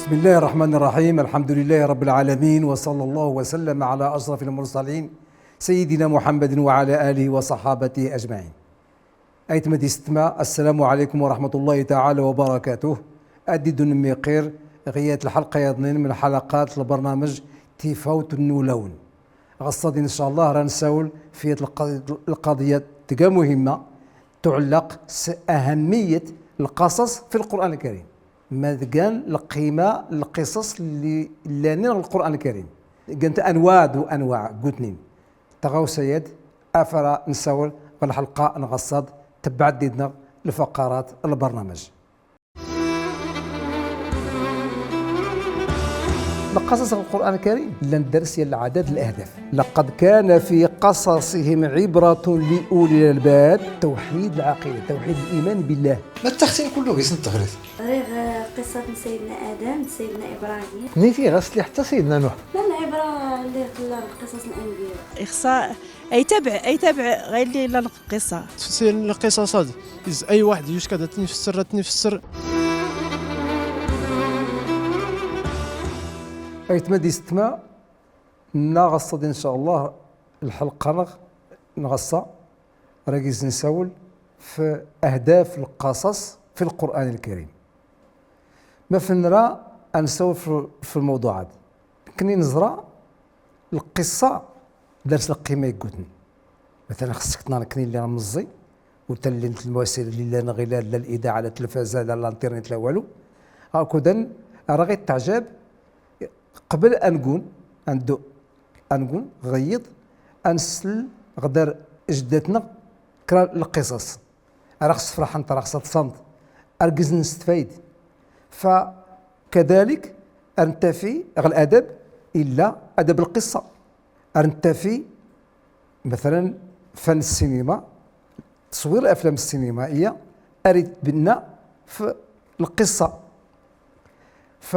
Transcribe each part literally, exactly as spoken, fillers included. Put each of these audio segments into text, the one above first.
بسم الله الرحمن الرحيم. الحمد لله رب العالمين، وصلى الله وسلم على أشرف المرسلين سيدنا محمد وعلى آله وصحابته أجمعين. Aytma d yessetma, السلام عليكم ورحمة الله تعالى وبركاته. Ad d-idun mmiqir ɣ yat lḥelqa yaḍnin min lḥelqat n lbarnamej Tifawt n Wulawen. Ɣassad, in ca Allah, ra nsawel f yat lqa-, lqaḍiya tga muhimma, tuɛellaq s ahammiyat lqasas fi lqur'an lkarim. Ma d gan lqima lqisas lli llanin ɣ lqur'an lkarim. Gant anwaɛ d anwaɛ n gutnin. Taɣawsa-ad, af ra nsawel ɣ lḥelqa n ɣassad, tebɛed did-neɣ lfaqarat n lbarnamej. Lqasas ɣ lqur'an lkarim llan dars yat lɛadad d lahdaf. لقد كان في قصصهم عبرة لأولي الألباب. Tawḥid lɛaqida, tawḥid liman billah. Ma ttaxtin kullu gis n tɣrit. Ɣriɣ, eh, qisat n Sayyidna Adam, d Sayyidna Ibrahim. Niti ɣas tli ḥetta Sayyidna Nuḥ. Ma lɛibra lli tella ɣ qisas n lanbiya. Ixṣa aytabeɛ, aytabeɛ ɣa illi la lqisa. Tfsir n lqisas-ad, is ay waḥed yucka ad ten-ifsser, ad ten-ifsser. Aytma d yessetma, nna ɣassad, in ca Allah, lḥelqa-nneɣ n ɣassa, ra gis nsawel f ahdaf lqasas fi lqur'an lkarim. Ma fnna ra ad nsawel f, f lmawḍuɛ-ad. Nekni nẓra lqissa dars lqima iggutn. Matalan, xas kna nekni lli meẓẓi, ur tlint lmuwasil lli llan ɣ illa, la lidaɛa, la ttelfaza, la linternet, la walu. Akud ad nɣ itteɛjab, qbel ad ngun, ad neddu ad ngun ɣ yiḍ, ad nsel ɣ dar jdat-nneɣ kra lqisas. Ara ɣ-sfraḥent, ara ɣ-sḍsent, ar gis nestfayed. فكذلك ar nttafi ɣ ladab illa adab lqissa. Ar nttafi, matalan, fan ssinima, ttṣwir aflam ssinimaiya, ar itbna f lqissa. F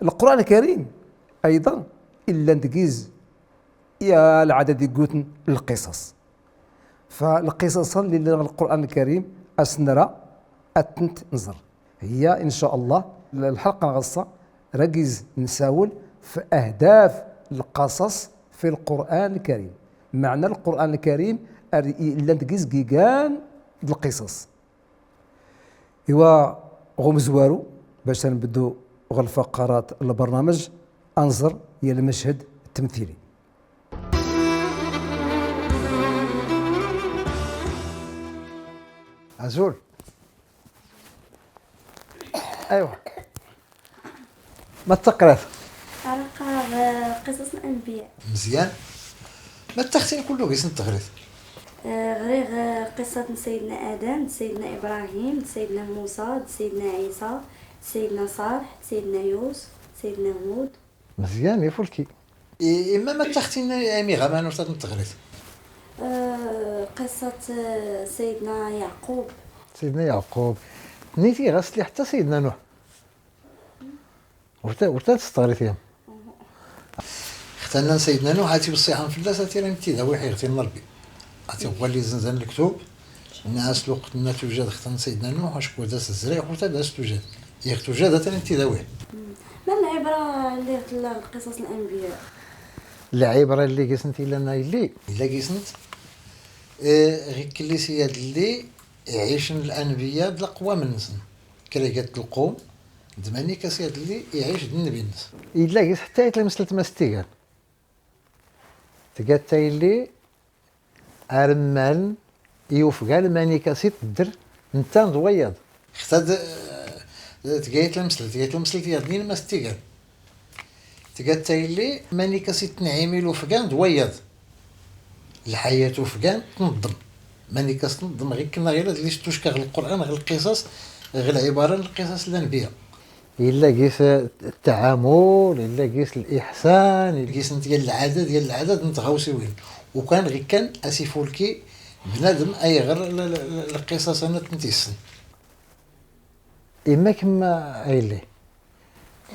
lqur'an lkarim, ayḍa, illan deg-s ya lɛadad iggutn lqisas. F lqisas-a lli llan ɣ lqur'an lkarim, as nra ad tent nẓer. Hiya, in ca Allah, lḥelqa n ɣassa, ra gis nsawel f ahdaf lqasas fi lqur'an lkarim. Meɛna lqur'an lkarim, ar illan deg-s gigan d lqisas. Iwa, ɣ umezwaru, bac ad nbeddu ɣ lfaqarat n lbarnamej, ad nẓer ya lmeched ttemtili. Azul. Aywa. Ma ttaqrat? Ara qqareɣ, eh, qisas n lanbiya. Mezyan. Ma ttaxtin kullu gis n tɣrit? Eh, ɣriɣ, eh, qisat n Sayyidna Adam, d Sayyidna Ibrahim, d Sayyidna Musa, d Sayyidna Ɛisa, d Sayyidna Ṣalḥ, d Sayyidna Yus, d Sayyidna Hud. Mezyan, ifulki. I, imma ma ttaxtin amiɣ amanut ad n tɣrit? Eh, qisat, eh, Sayyidna Yeɛqub. Sayyidna Yeɛqub. Niti ɣas tli ḥetta Sayyidna Nuḥ. Ur ta-, ur ta testeɣrit yam. Xtanna n Sayyidna Nuḥ, ad tiweṣṣiḥen fell-as, ad tirim tidawiḥ iɣtin n Ṛebbi. Ad tiɣwal izenzan lektub, nna-as lweqt nna tujad xtan n Sayyidna Nuḥ, acku ad as-zriɣ, ur ta d as-tujad. Iɣ tujad, ad tirim tidawiḥ. Ma lɛibra lli tella ɣ qisas n lanbiya? Lɛibra lli gis-nt illan a yelli? Illa gis-nt, eh, ɣ ikkelli s yad lli iɛicen lanbiya d leqwam-nsen. Kra igat lqum, d manika s yad lli iɛic d nnbi-nnes. Illa gis ḥetta i tlemselt ma s tigan. Tgat tayelli, ar mmaln i ufgan manika s itedder, ntan d wayaḍ. Xtad, eh, tga i tlemselt, tga i tlemselt yadnin ma s tigan. Tgat tayelli, manika s ittenɛim i lufgan d wayaḍ. Lḥayat ufgan tneḍḍem. Manika s tneḍḍem ɣikken ɣila d lli s tucka ɣ lqur'an, ɣ lqisas, ɣ lɛibara n lqisas n lanbiya. Illa gis, eh, ttaɛamul, illa gis liḥsan, illa gis n tyal lɛadad, yal lɛadad n tɣawsiwin. Ukan ɣikkan as ifulki bnadem a iɣer l-, l-, l-, lqisas-a n at n tissen. Imma kemm a yelli?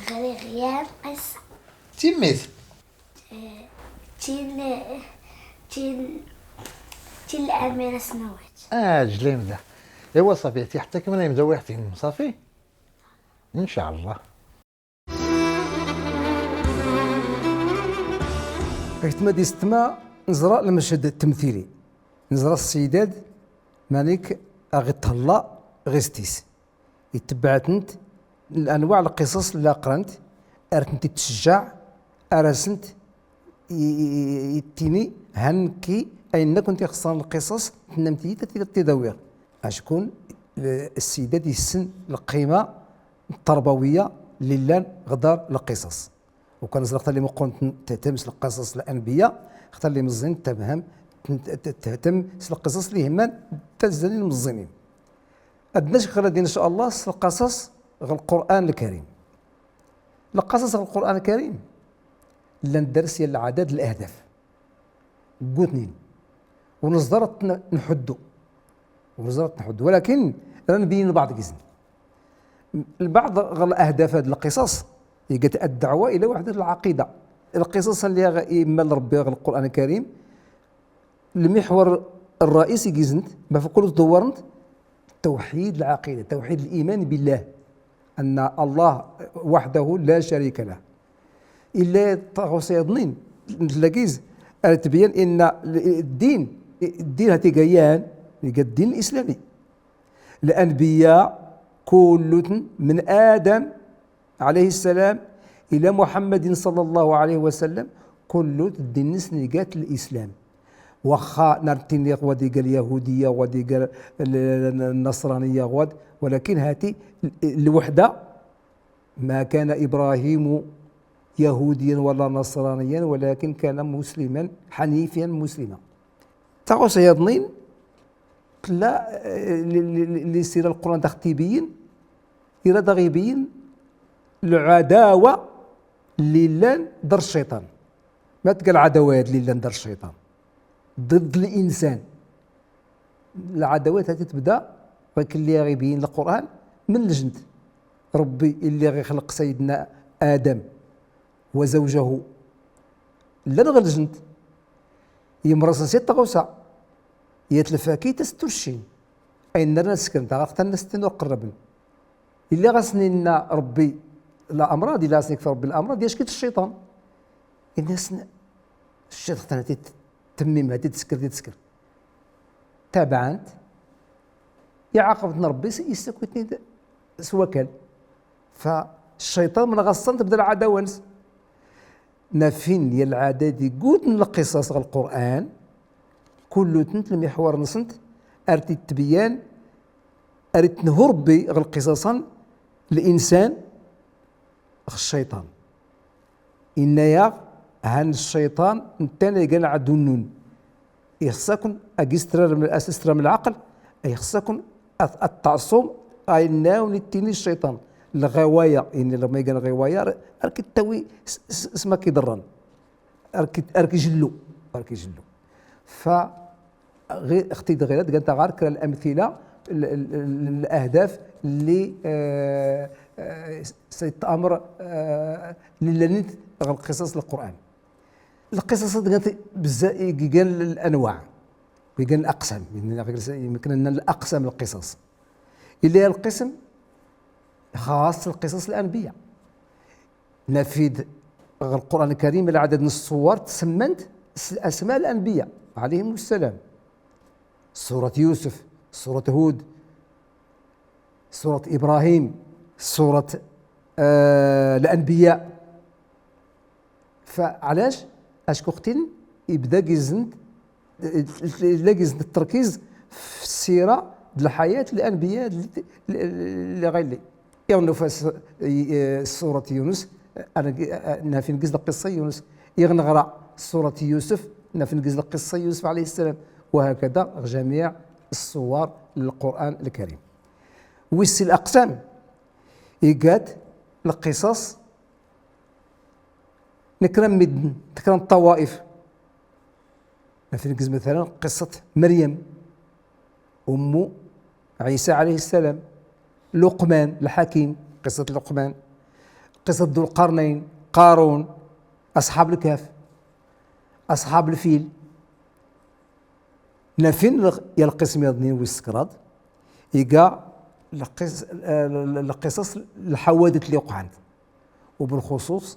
Ɣriɣ yam ass. Timmit? Eh, tin, eh, tin, tin lamira snawat. Ah, jlim da. Iwa ṣafi, ti ḥetta kemm a imdawiḥtin, ṣafi? Ncallah. Ɣ tmad istma, nẓra lmeched ttemtili. Nẓra ssid-ad manik aɣ itthella ɣ istis. Itebbeɛ-tent lanwaɛ lqisas lli qqrant, ar tent-ittcejjeɛ, ar asent i-, i-, i-, ittini: ha nekki, ayen akk n-ixṣṣan lqisas, tennamt-iyi-d ad t-, ad t-id-awiɣ. Acku l-, ssid-ad issen lqima tterbawiya lli llan ɣ dar lqisas. Ukan ẓriɣ talli meqqrent tehtem s lqisas lanbiya, xtalli meẓẓin tehtem, tehtem s lqisas lli hemman tazzalin meẓẓinin. Ad nacek ɣer din, in ca Allah, s lqasas ɣ Lqur'an Lkarim. Lqasas ɣ Lqur'an Lkarim llan dars yal lɛadad, lahdaf. Ggutnin. Ur nẓḍar ad t-nḥuddu. Ur nẓḍar ad t-nḥuddu. Walakin, rad nbeyyin lbeɛḍ gis-sen. Lbeɛḍ ɣ lahdaf ad lqisas, iga-t ad ddeɛwa ila waḥd lɛaqida. Lqisas lli immal Rebbi ɣ Lqur'an Lkarim, lmiḥwar rraisi gis-sent, ma f kul dewwarent, tawḥid lɛaqida, tawḥid liman billah, anna Allah waḥdahu la carika lah. Illa taɣawsa yaḍnin, n tlagiz, ar tbeyyan inna ddin, ddin hati iga yan, iga ddin lislami. Lanbiya kullutn min Adam alayhi ssalam ila Muḥammadin ṣalla Llahu alayhi wa sallam, kullut ddin-nsen iga-t lislam. Waxxa nar ttiniɣ wa d iga lyahudiya, wa d iga l-, l-, l-, lnasraniya, wa d, walakin hati l-, lwaḥda, ma kana Ibrahimu yahudiyan wala nasraniyan, walakin kana musliman, ḥanifiyan muslima. Taɣawsa yaḍnin, tella, eh, li, li, li, lli sira Lqur'an daɣ t-ibeyyin, ira daɣ ibeyyin lɛadawa lli llan dar cciṭan. Ma tga lɛadawat lli llan dar cciṭan ضد الإنسان. Lɛadawat hati tebda, ɣikelli aɣ ibeyyin Lqur'an, min lǧent. Rebbi illi aɣ ixleq Sayyidna Adam wa zawjahu, llan ɣ lǧent. Yemres-nsen s taɣawsa. Yat lfakit ad s-turcin. Ayen nra ad skren, taɣaṭ-nsen ur qerrben. Illa ɣasen inna Rebbi lamraḍ, illa ɣasen ikfa Rebbi lamraḍ, yackit cciṭan. Inna-sen, cciṭan hati temmim, hati tesker, hati tesker. Tabaɛent, iɛaqeb-ten Rebbi, s-, yessaki-ten-id s wakal. Fa cciṭan min ɣasen tebda lɛadawa-nsen. Nafin yal lɛadad iggutn lqisas ɣ Lqur'an, kullutent lmiḥwar-nsent ar t-itbeyyan, ar itnhu Rebbi ɣ lqisas-a n linsan ɣ cciṭan. Inna-yaɣ, han cciṭan, netta igan lɛadu-nnun. Ixṣṣa-ken ad s-tram, ad s-tram lɛaql, ixṣṣa-ken ad, ad tɛṣum ayen awen ittini cciṭan. Lɣawaya, ini lma igan ɣawaya, ar k-ittawi s, s, s ma k-iḍerran. Ar k-, ar k-ijellu, ar k-ijellu. Fa, ɣi-, xti-d ɣir ad gan taɣar kra lamthila, l, l, l, lahdaf lli, eh, eh, s-, s-, amr, eh, lli llanit ɣ lqisas Lqur'an. Lqisas ad gant bza-, i gan lanwaɛ, i gan laqsam, yemken ad nnan laqsam lqisas. Illa lqism xaṣ lqisas lanbiya. Nafid ɣ Lqur'an Lkarim lɛadad n ṣṣuwar tsemmant s asma lanbiya alayhim ssalam. Ṣurat Yusef, ṣurat Hud, ṣurat Ibrahim, ṣurat, eh, lanbiya. Fa ɛlac? Acku xtin ibda gizn, la gizn tterkiz f ssira d lḥayat n lanbiya li, li, li ɣilli. Iɣ nufa s, i, i, ṣṣurat Yunus, eh, nafin giz lqissa Yunus. Iɣ nɣra ṣṣurat Yusef, nafin giz lqissa Yusef alayhi ssalam. Wa hakada ɣ jamiɛ ṣṣuwar n Lqur'an Lkarim. Wis sin laqsam, iga-t lqisas n kra n medden, n kra n ṭṭawaif. Nafin giz, matalan, qissat Meryem, ummu Ɛisa alayhi ssalam, Luqman lḥakim, qissat Luqman, qissat Dul Qarnayn, Qarun, Aṣḥab Lkahf, Aṣḥab Lfil. Nafin lq-, ya lqism yaḍnin wis kraḍ, iga lqis-, eh, lqisas, lḥawadit li wqɛant. Ubilxuṣuṣ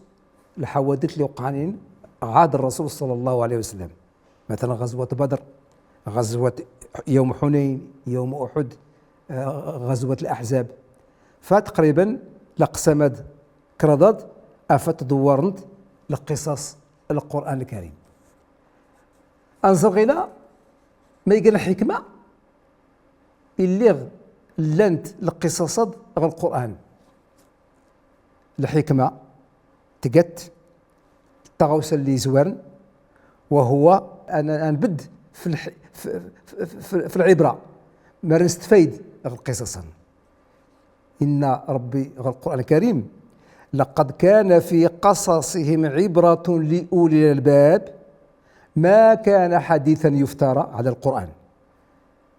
lḥawadit li wqɛanin عهد الرسول صلى الله عليه وسلم. مثلا غزوة بدر، غزوة يوم حنين، يوم أحد، آه، غزوة الأحزاب. فتقريبا لقسمد كردد أفت دوارنت لقصص القرآن الكريم. أنزغ إلى ما يقول الحكمة اللي لنت لقصصد غ القرآن. الحكمة تقت تغوس اللي زوارن، وهو أنا نبد في الح... في... في... في... في العبرة، ما نستفيد غ القصص. إن ربي غ القرآن الكريم: "لقد كان في قصصهم عبرة لأولي الألباب ما كان حديثا يفترى على القرآن".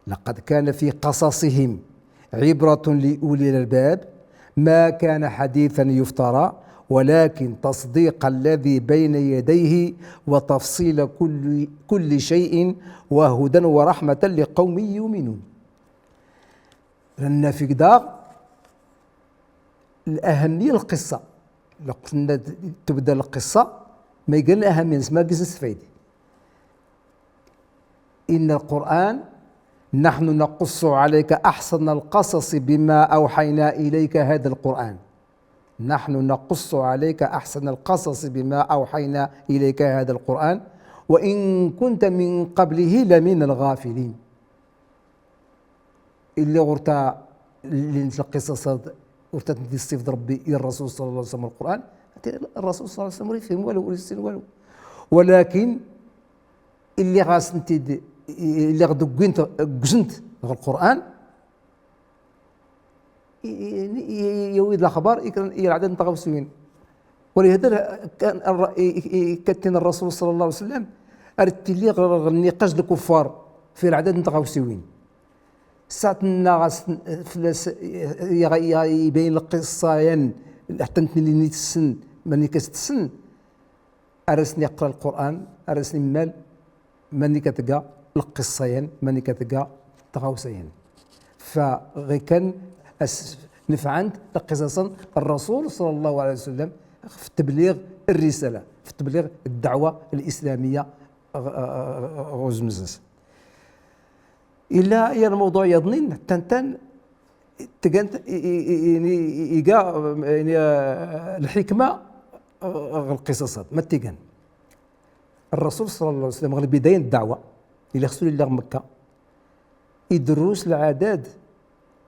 لقد كان في قصصهم عبرة لأولي الألباب ما كان حديثا يفترى ولكن تصديق الذي بين يديه وتفصيل كل، كل شيء وهدى ورحمة لقوم يؤمنون. لأن في قداغ الأهمية القصة. لو قلنا تبدا القصة، ما يقال الأهمية، نسمع قصة سفيدي. إن القرآن نحن نقص عليك أحسن القصص بما أوحينا إليك هذا القرآن. نحن نقص عليك أحسن القصص بما أوحينا إليك هذا القرآن وإن كنت من قبله لمن الغافلين. اللي غرتا اللي نتلقي القصص، غرتا تدي الصفة ربي إلى الرسول صلى الله عليه وسلم القرآن، الرسول صلى الله عليه وسلم لا يفهم والو ولا يسن والو. ولكن اللي غاس انت د-، اللي غدوين ت-، قزنت غ القرآن، ي-، ي-، ي-، يويد الأخبار، يكرن، ي العدد نتاع غوسوين. ولهذا كان الر-، ي-، ي-، ي-، كتن الرسول صلى الله عليه وسلم، أرتلي غ-، غ-، النقاش الكفار في العدد نتاع غوسوين. ساعة الناس فلاس ي-، ي-، ي-، يبين القصة، ين، حتى نتني نيتسن، ماني كستسن. أرسني يقرأ القرآن، أرسني مال، ماني كتقى القصة، ين، ماني كتقى تغاوسة، ين. فغي كان أس-، نفعنت لقصصا الرسول صلى الله عليه وسلم في تبليغ الرسالة، في تبليغ الدعوة الإسلامية غ-، غ-، غ-، غوزمزنس. إلا يا الموضوع يظنين تنتن تقنت ي-، ي-، ي-، يعني يقا، يعني، آه، الحكمة، آه، القصصات ما تيقن. الرسول صلى الله عليه وسلم غير بداية الدعوة إلى خصو إلى مكة يدروس العدد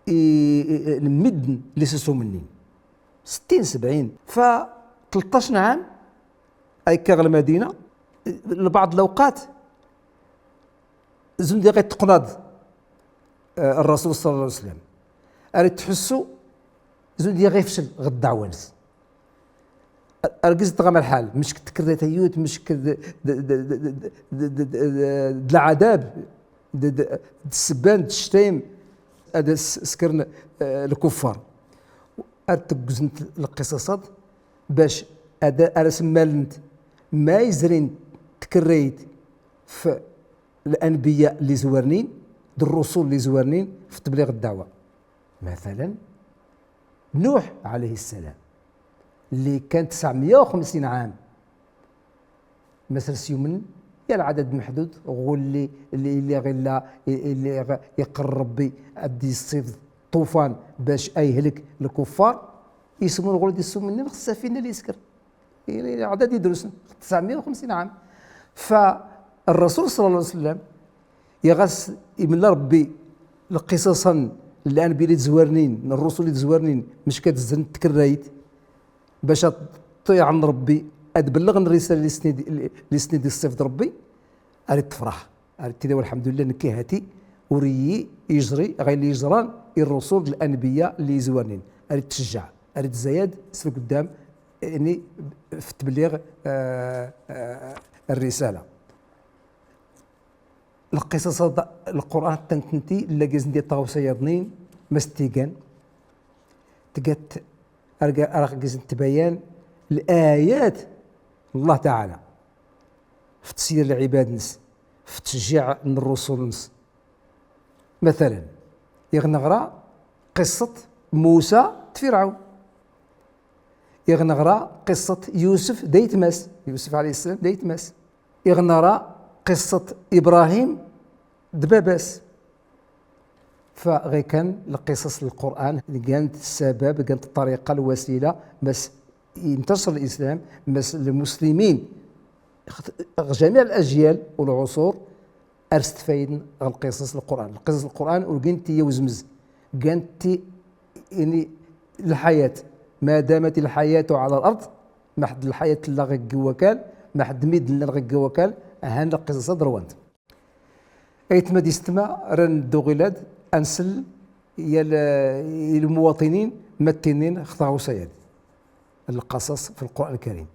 ي-، ي-، المدن اللي سسو منين ستين سبعين. ف تلتاش عام أي كاغ المدينة لبعض الأوقات زون دي غيتقناض، آه، الرسول صلى الله عليه وسلم. أري تحسو زون دي غيفشل غد دعوانس. أرقز تغام الحال، مش كتكر تيوت، مش كد-، د-، د-، د-، د-، د-، د-، د-، العذاب، د-، د-، د-، السبان، د-، الشتيم، هذا س-، سكرن، آه، الكفار. أرتقزنت القصصات باش هذا أرسم مالنت ما يزرين تكريت في الأنبياء اللي زوارنين، د الرسل اللي زوارنين في تبليغ الدعوة. مثلا نوح عليه السلام اللي كان تسعمية وخمسين عام، مثلا سيومن يا العدد محدود، غول اللي، اللي، اللي غير لا، اللي غ-، يقر ربي أدي يصيب طوفان باش أيهلك الكفار، يسمون غول دي السومنين خص السفينة اللي يسكر. يعني عدد يدرسن تسعمية وخمسين عام. فالرسول صلى الله عليه وسلم يغس يملا ربي القصصا الأنبياء اللي تزوارنين، الرسل اللي تزوارنين، مش كتزن تكريت باش تطيع عن ربي، أتبلغ الرسالة اللي سنيد، اللي سنيد الصيف ربي، أريد تفرح. أريد تداول الحمد لله نكي هاتي وريي يجري غير اللي يجران الرسل الأنبياء اللي يزوارنين. أريد تشجع، أريد تزايد سلك قدام، يعني في تبليغ، آه، آه، الرسالة. القصص هذا القرآن تنتنتي لا جزن دي طاوسة يضنين مستيقن. تقت أرقى أرق جزن تبين الآيات الله تعالى في تسيير العباد نس، في تشجيع الرسل نس. مثلا يغنغرا قصة موسى فرعون. Iɣ neɣra qiṣṣat Yusef d aytma-s, Yusef alayhi ssalam d aytma-s. Iɣ neɣra qiṣṣat Ibrahim d baba-s. Fa ɣikan lqiṣaṣ n Lqur'an gant ssabab, gant ṭṭariqa, lwasila, mas intaṣer lislam, mas lmuslimin ɣ jamiɛ lajyal u lɛuṣur ar stfayden ɣ lqiṣaṣ n Lqur'an. Lqiṣaṣ n Lqur'an ur gint i uzmez, gant i, ini, lḥayat. Ma damat lḥayatu ɛala lard, ma ḥedd lḥayat tella ɣ wakal, ma ḥedd midden llan ɣ wakal, han lqiṣaṣ ad rwant. Aytma d yessetma, ra neddu ɣilad, ad nsel yal, i lmuwaṭinin ma ttinin x tɣawsa-ad. Lqaṣaṣ fi Lqur'an Lkarim.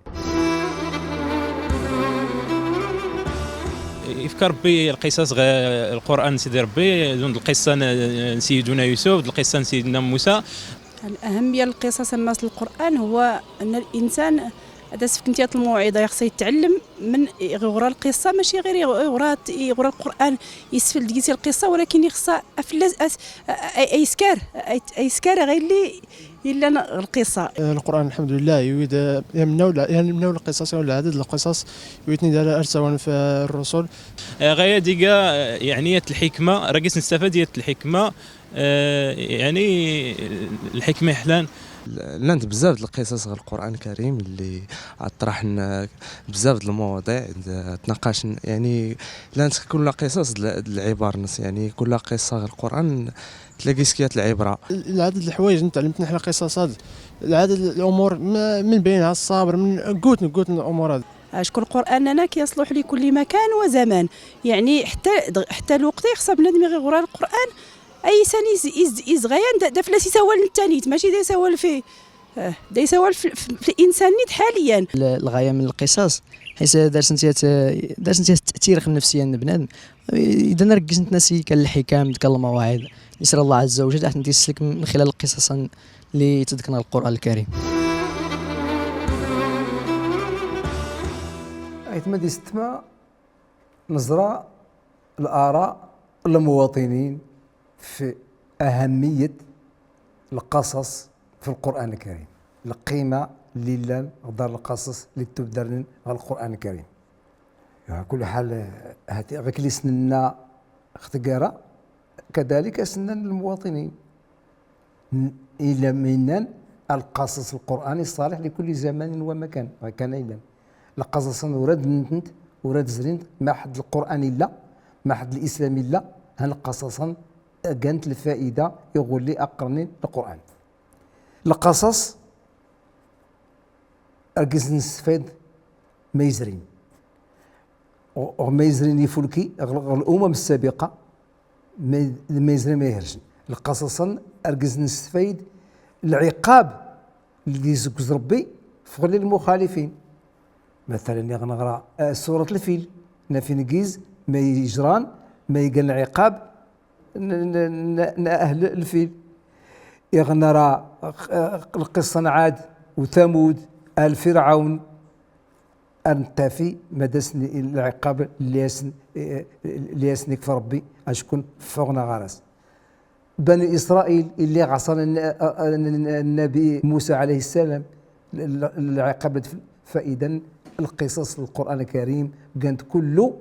Ifka Rebbi lqiṣaṣ ɣ Lqur'an n Sidi Rebbi, d lqiṣṣa n, n Syyiduna Yusuf, d lqiṣṣa n Syyiduna Musa. الأهمية للقصص أما في القرآن هو أن الإنسان هذا سفك نتيات الموعظة يخص يتعلم من يغرى القصة، ماشي غير يغرى، يغرى القرآن يسفل دقيسي القصة، ولكن يخص أفلاس أس-، أ-، أ-، أيسكار، أي-، أيسكار غير اللي إلا ن-، القصة. القرآن الحمد لله يويد، آه، يمناو لا-، يمناو القصص ولا عدد القصص يويتني دار أرسوان في الرسل. آه، غاية ديقا، آه، يعني يت الحكمة، راكي نستفاد يت الحكمة، آه، يعني الحكمة حلان. Llant bzaf d lqisas ɣ Lqur'an Lkarim lli ṭṭraḥen bzaf d lmawḍiɛ, d-, tnaqacen, yeɛni, llant kul qisas d l-, d lɛibar-nnes, yeɛni, kul qisa ɣ Lqur'an tlaqa yis-s kiyat lɛibra. Lɛadad n lḥwayeǧ nni tɛellemt-nna ḥna qisas-ad, lɛadad n lumur, m-, min baynha ṣṣabr, min guten, guten lumur-ad. Acku Lqur'an-nna kiyṣluḥ li kulli makan wa zaman. Yeɛni, ḥetta, ḥetta lweqt ixṣṣa bnadem iɣ iɣra Lqur'an, Ay isan iz-, iz-, izɣayan da, da fell-as isawal n ttanit, mačči da isawal fi, eh, da isawal fi, fi, fi insan-nni ḥaliyan. L-, lɣaya min lqisas, ḥis darsent yat, darsent yat tta'tir ɣ nnefsiya n bnadem. Idan rgizent nas i kan lḥikam, d kan lmawaɛid. Isra Allah Azza wa Jal, aḥna tisslek min xilal lqisas lli tadkna Lqur'an Lkarim. Aytma d yessetma, neẓra l'ara n lmuwaṭinin fi ahamiyat lqaṣaṣ fi Lqur'an Lkarim, lqima lli llan ɣ dar lqaṣaṣ lli ttubdarnen ɣ Lqur'an Lkarim. Ɛla kulli ḥal, hati ɣikelli s-nenna ɣ tgara, kadalik as-nnan lmuwaṭinin. N-, illa ma nnan, lqaṣaṣ n Lqur'an ṣṣaliḥ li kulli zamanin wa makan, ɣikan ay llan. Lqaṣaṣ-a ur ad ntent, ur ad zrint, ma ḥedd Lqur'an illa, ma ḥedd Lislam illa, han lqaṣaṣ-a gant lfaida i ɣulli aqernin Lqur'an. Lqaṣaṣ ar gis nestfayed ma yezrin. Ɣ-, ɣ ma yezrin ifulki, ɣ-, ɣ l'umam ssabiqa, ma, ma yezrin ma ihercen. Lqaṣaṣ-a ar gis nestfayed lɛiqab lli izeggez Rebbi f ɣulli lmuxalifin. Mathalan, iɣ neɣra, eh, surat Lfil, naf ingiz ma yejran, ma igan lɛiqab, n, n, n, n ahl Lfil. Iɣ nara, eh, lqissa n Ɛad u Thamud, ahl Firɛawn, ar nettafi ma d asen lɛiqab lli asen, eh, lli asen ikfa Rebbi, acku ffɣen ɣer-as. Bani Isṛail, illi ɛṣan n, n, n, Nnabi Musa ɛalayhi ssalam, l-, l-, lɛiqab. Fa idan, lqisas n Lqur'an Lkarim, gant kullu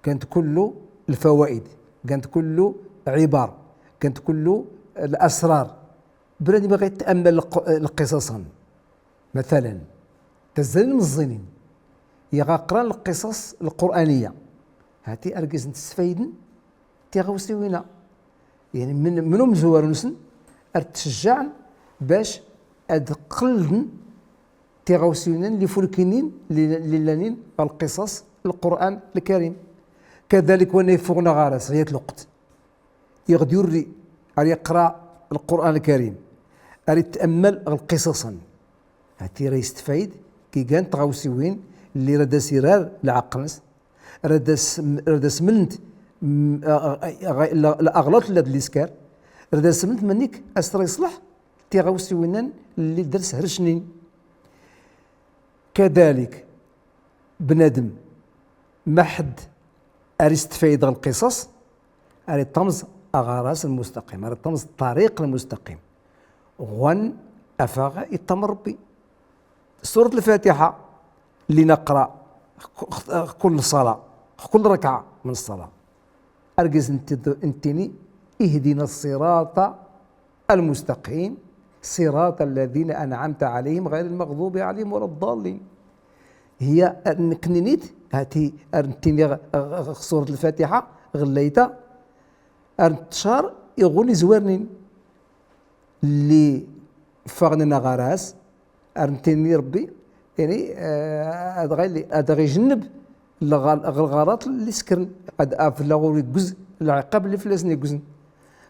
gant kullu lfawaid, gant kullu lɛibar, gant kullu lasrar. Bnadem iɣ it'ammal lq-, lqisas-a. Mathalan, tazzalin meẓẓinin, iɣ aqran lqisas lqur'aniya. Hati ar gis nestfayden tiɣawsiwin-a. Yeɛni min, min umezwaru-nsen ar ttcejjaɛen bac ad qellden tiɣawsiwin-nni, lifulkinin lli, lli llanin ɣ lqisas n Lqur'an Lkarim. Kadalik, wanna iffɣen ɣer-as ɣ yat lweqt, iɣ d-yurri ar iqra Lqur'an Lkarim, ar it'ammal ɣ lqisas-a. Hati ra yestfayed ki gan tɣawsiwin lli ra d as-irar lɛaqel-nnes, ra d as-, ra d as-mlent, m-, a, a, a, la, laɣlaṭ lla d liskar, ra d as-mlent mennik as ra iṣleḥ tiɣawsiwin-nni lli d as-hercnin. Kadalik, bnadem, ma ḥedd ar istfayed ɣ lqisas, ar iṭṭamẓ aɣaras lmustaqim, ar iṭṭamẓ ṭṭariq lmustaqim. Ɣwan afeɣ iṭṭamar Rebbi. Surat Lfatiḥa lli neqra ɣ-, ɣ-, ɣ kul ṣṣalat, ɣ kul ṛekɛa min ṣṣalat. Ar giz nti-, ntini: اهدنا الصراط المستقيم صراط الذين أنعمت عليهم غير المغضوب عليهم ولا الضالين. Hiya, ar nek ninit, hati, ar ntini ɣ, ɣ, ɣ surat Lfatiḥa, ɣ llayta, ar ntcar iɣun izwarnin lli ffɣen ɣaras, ar ntini Ṛebbi, yani, eh, ad ɣ-, ad ɣ-ijenneb lɣal-, lɣalaṭ lli skren, ad, afella ur igguz lɛiqab lli fell-asen igguzn.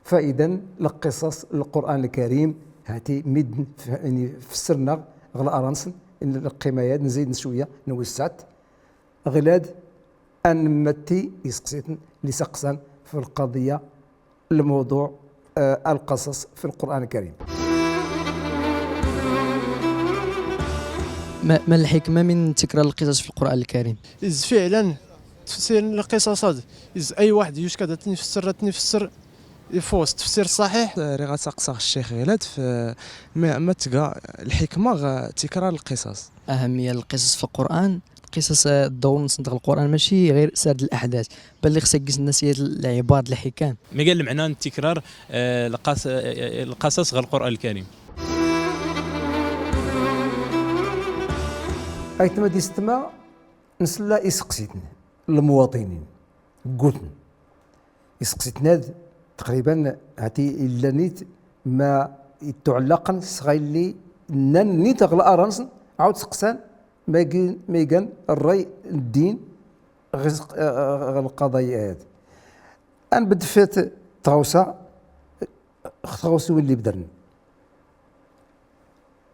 Fa idan, lqisas n Lqur'an Lkarim, hati, mi d-, f-, yani, fessren-aɣ ɣ laṛa-nsen, n lqima-yad, nzid-n cwiya, nwesseɛ-t, ɣilad, ad nmatti iseqsiten lli seqsan f lqaḍiya, lmawḍuɛ, eh, lqasas f Lqur'an Lkarim. Ma, ma lḥikma min tikrar lqisas f Lqur'an Lkarim? Iz fiɛlan tefsir n lqisas-ad, iz ay waḥed yucka ad ten-ifesser, ad ten-ifesser ifus tefsir ṣṣaḥiḥ. Riɣ ad saqsaɣ ccix ɣilad f, ma, ma tga lḥikma ɣ tikrar lqisas. أهمية القصص في القرآن. القصص، آه، الدور نص داخل القرآن ماشي غير سرد الأحداث، بل خصها تجيز الناس هي العبر، الحكم. ما قال المعنى تكرار، آه، القص-، آه، القصص غير القرآن الكريم. Aytma d yessetma, nsella iseqsiten, lmuwaṭinin, gguten. Iseqsiten-ad, taqriban, hati illan nit ma ittuɛellaqen s ɣa illi nnan nit ɣ laṛa-nsen, ɛawd seqsan ma igi-, ma igan ṛṛay n ddin ɣ, ɣ lqaḍaya-ad. Ad nbedd f tɣawsa, x tɣawsiwin lli bdren.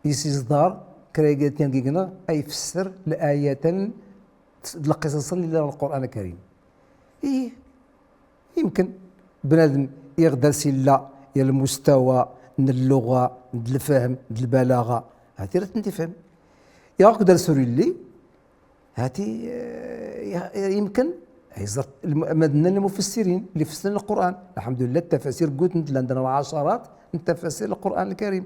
Is iẓḍar kra igatan gigneɣ ay fesser layatan d lqisas lli llan ɣ Lqur'an Lkarim. Ih, yemken bnadem iɣ dars illa ya lmustawa n lluɣa, d lfahm, d lbalaɣa, hati ra tent-ifhem. Iɣ akk dars ur illi, hati, eh, ya-, yemken ay ẓer lm-, ma d nnan lmufassirin lli fessren Lqur'an. Lḥemdulillah, ttafasir ggutent, llan dana lɛacarat n ttafasir n Lqur'an Lkarim.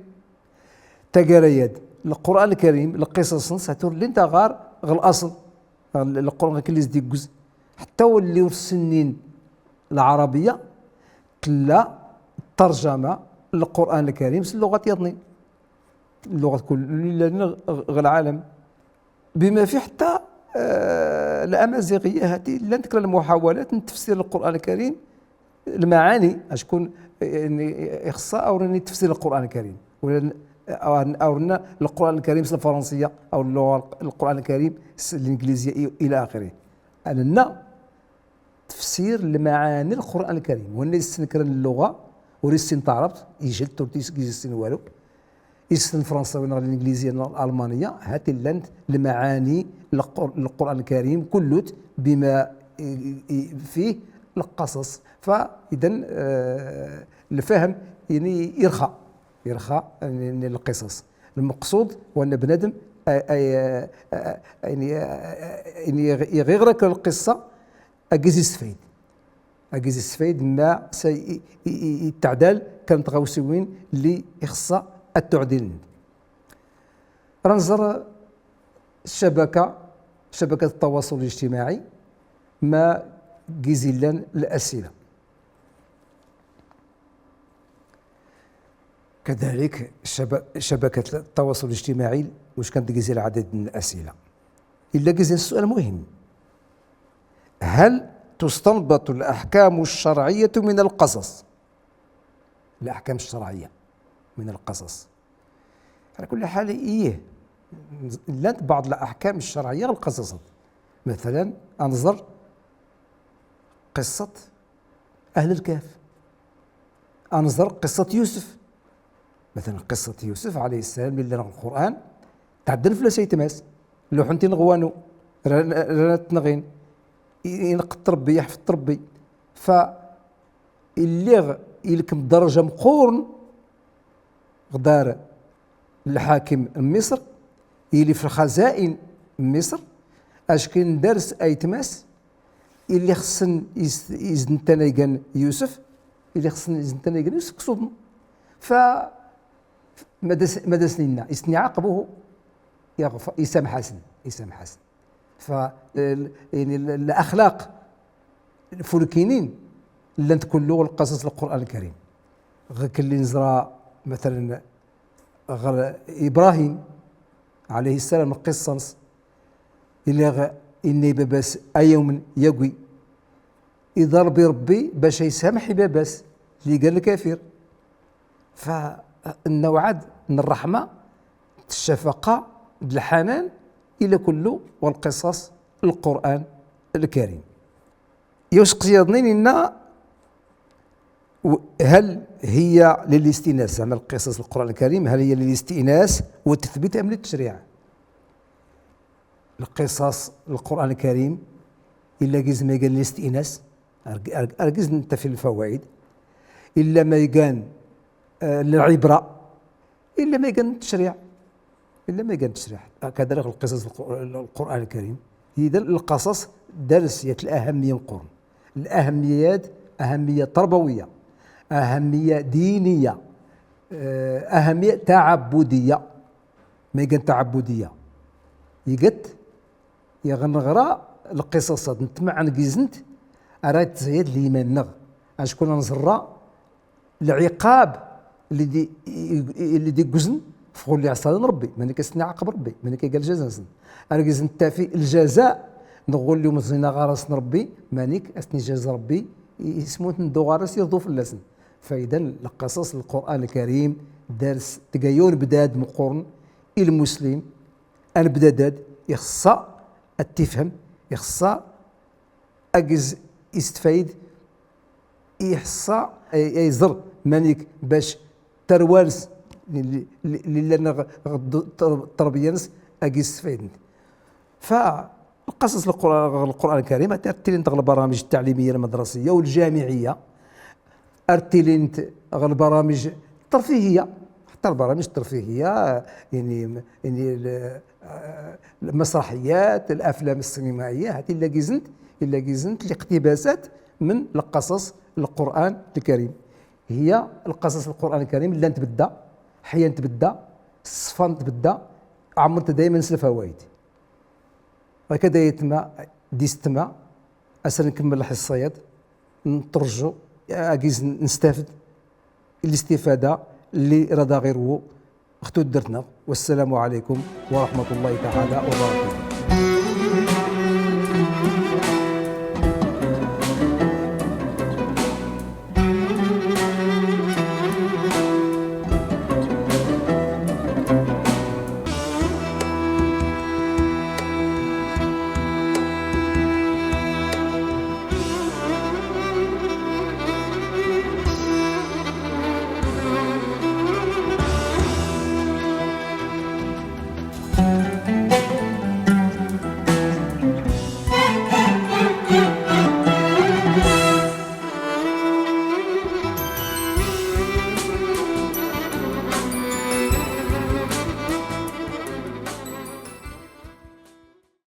Taggara-yad, Lqur'an Lkarim, lqisas-ns, hati ur llint ɣar ɣ laṣel, ɣ l-, Lqur'an akken lli s-d-igguz. Ḥetta wlli ur ssinnin lɛarabiya, tella ṭṭerjama n Lqur'an Lkarim s lluɣat yaḍnin. Lluɣat kull lli llan ɣ, ɣ lɛalam. Bima fi ḥetta, eh, lamaziɣiya, hati llant kra lmuḥawalat n tefsir Lqur'an Lkarim, lmaɛani, acku, eh, yani, ixṣṣa awren i tefsir Lqur'an Lkarim. Wala n-, awren, awren Lqur'an Lkarim s lfransiya, aw lluɣa Lqur'an Lkarim s lingliziya, i, ila axiri. Ad nenna tefsir lmaɛani Lqur'an Lkarim. Wanna issen kra n lluɣa, ur issin taɛrabt, ijel, ur tis-, issen walu. Issen lfransa, wala lingliziya, wala lalmaniya, hati llant lmaɛani Lqur-, Lqur'an Lkarim, kullut bima i, i, fih lqasas. Fa idan, eh, lfahm, yani, irxa, irxa, yani, lqisas. Lmeqsud, wanna bnadem, ay, ay, eh, eh, yani, eh, yani, iɣ-, iɣ iɣra kra lqissa, agiz isfayed. Agiz isfayed ma sa i, i, i, itteɛdal kan tɣawsiwin lli ixṣṣa ad tuɛdiln. Ra nẓer ccabaka, ccabakat ttawaṣul lijtimaɛi, ma giz illan lasila. Kadalik, caba-, ccabakat ttawaṣul lijtimaɛi, wis kan tgiz lɛadad n lasila. Illa giz-in ssual muhim. هل تستنبط الأحكام الشرعية من القصص؟ الأحكام الشرعية من القصص. على كل حال، إيه، llant بعض الأحكام الشرعية ɣ lqasas. Mathalan, ad nẓer qisat Ahl Lkahf. Ad nẓer qisat Yusef. Mathalan, qisat Yusef ɛalayhi ssalam, lli llan ɣ Lqur'an, tɛeddan fell-as aytma-s, luḥen-t-in ɣ wanu, ra-, ra-, rran-t nɣin, i-, ineqq-t Ṛebbi, iḥfeḍ-t Ṛebbi. Fa illi ɣ-, ilkem daraja meqqoren ɣ dar lḥakim n Miṣr, illi f lxazain n Miṣr, acku ndars aytma-s, illi xsen iz-, izdentana igan Yusef, illi xsen izdentana igan Yusef ksuḍen. Fa ma d as-, ma d as-ninna, istenɛaqbuhu. يغف-، يسامح-اسن، يسامح-اسن. ف، ال-، يعني ال-، الأخلاق الفلكينين لانت كله القصص القرآن الكريم. غير كلي نزرا مثلًا غير إبراهيم عليه السلام القصص، إلا غ-، إني باباس أيوم يقوي إذا ربي ربي باش يسامح باباس اللي قال الكافر. فالنوع هاد من الرحمة، الشفقة، الحنان، إلى كله والقصص القرآن الكريم. يوسق زيادنين إن و-، هل هي للاستئناس، زعما القصص القرآن الكريم، هل هي للاستئناس والتثبيت أم للتشريع؟ القصص القرآن الكريم، إلا جيز ما يقال للاستئناس، أرج-، أرج-، أرجز ننت في الفوائد، إلا ما يقال، آه، للعبرة، إلا ما يقال التشريع، إلا ما يقال التشريع. كذلك القصص الق-، القرآن الكريم، إذا القصص درس يت الأهمية مقرن. الأهميات، أهمية تربوية، أهمية دينية، آه، أهمية تعبدية. ما يقال تعبدية. يقت، يغنغرا القصص هاد نتمعن جيزنت، أراد تزيد الإيمان نغ. أشكون نزرا العقاب اللي دي، اللي دي جزن فغول لي عصالن ربي، ماني كاستني عاقب ربي، ماني كيقال جزا نسن. أرجز نتافي الجزاء، نقول لهم زينا غارس ربي، مانيك أستني جزا ربي، يسمون ندو غارس يرضو في اللسن. فإذا القصص القرآن الكريم درس تقيون بداد مقرن المسلم، أن بداد يخص التفهم، يخص أجز يستفيد، يحصى، أي-، يزر مانيك باش تروالس ل-، ل-، ل-، لأن غ-، غ-، تر-، تربية نس أجز يستفيد. فالقصص القرآن، القرآن الكريم ترتيلين تغ البرامج التعليمية المدرسية والجامعية، أرتيلين تغ البرامج الترفيهية، حتى البرامج الترفيهية، يعني، يعني ال-، آه، المسرحيات، الأفلام السينمائية، هاتي إلا جيزنت، إلا جيزنت الاقتباسات من القصص القرآن الكريم. هي القصص القرآن الكريم اللي نتبدا، حيا نتبدا، الصفا نتبدا، عمرت دايما سلفا وايد. هكذا يتما ديستما، أسا نكمل الحصيات، نترجو، أجيز نستفد الاستفادة اللي راه غير هو أختو درتنا. والسلام عليكم ورحمة الله تعالى وبركاته.